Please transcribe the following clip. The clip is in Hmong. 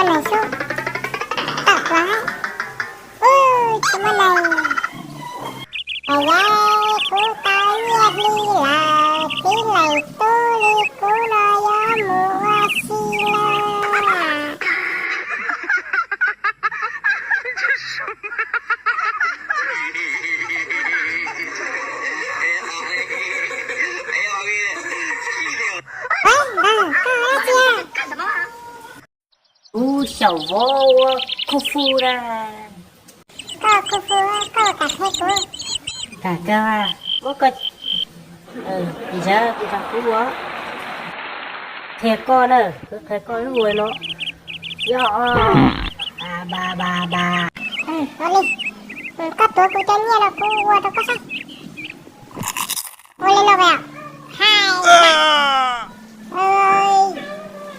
Leej Xyooj, tau tuag, tsis muaj neeg. Yawg, kuv tau nyiaj hli lawm, txiv leej tub li kuv no yuav mus ua si lawm. Koj dab tsi? Kuv xyaum vov ua kung fu na. Koj kung fu, koj kam qhia kuv? Kam kawg, muab koj, ntawd kuv kam kuv ua. Qhia koj na, kuv qhia koj lub ua no. Yog, ba ba ba. Ua li, koj tuav kuv cov nyiaj no kuv ua rau koj saib. Ua li no, hais.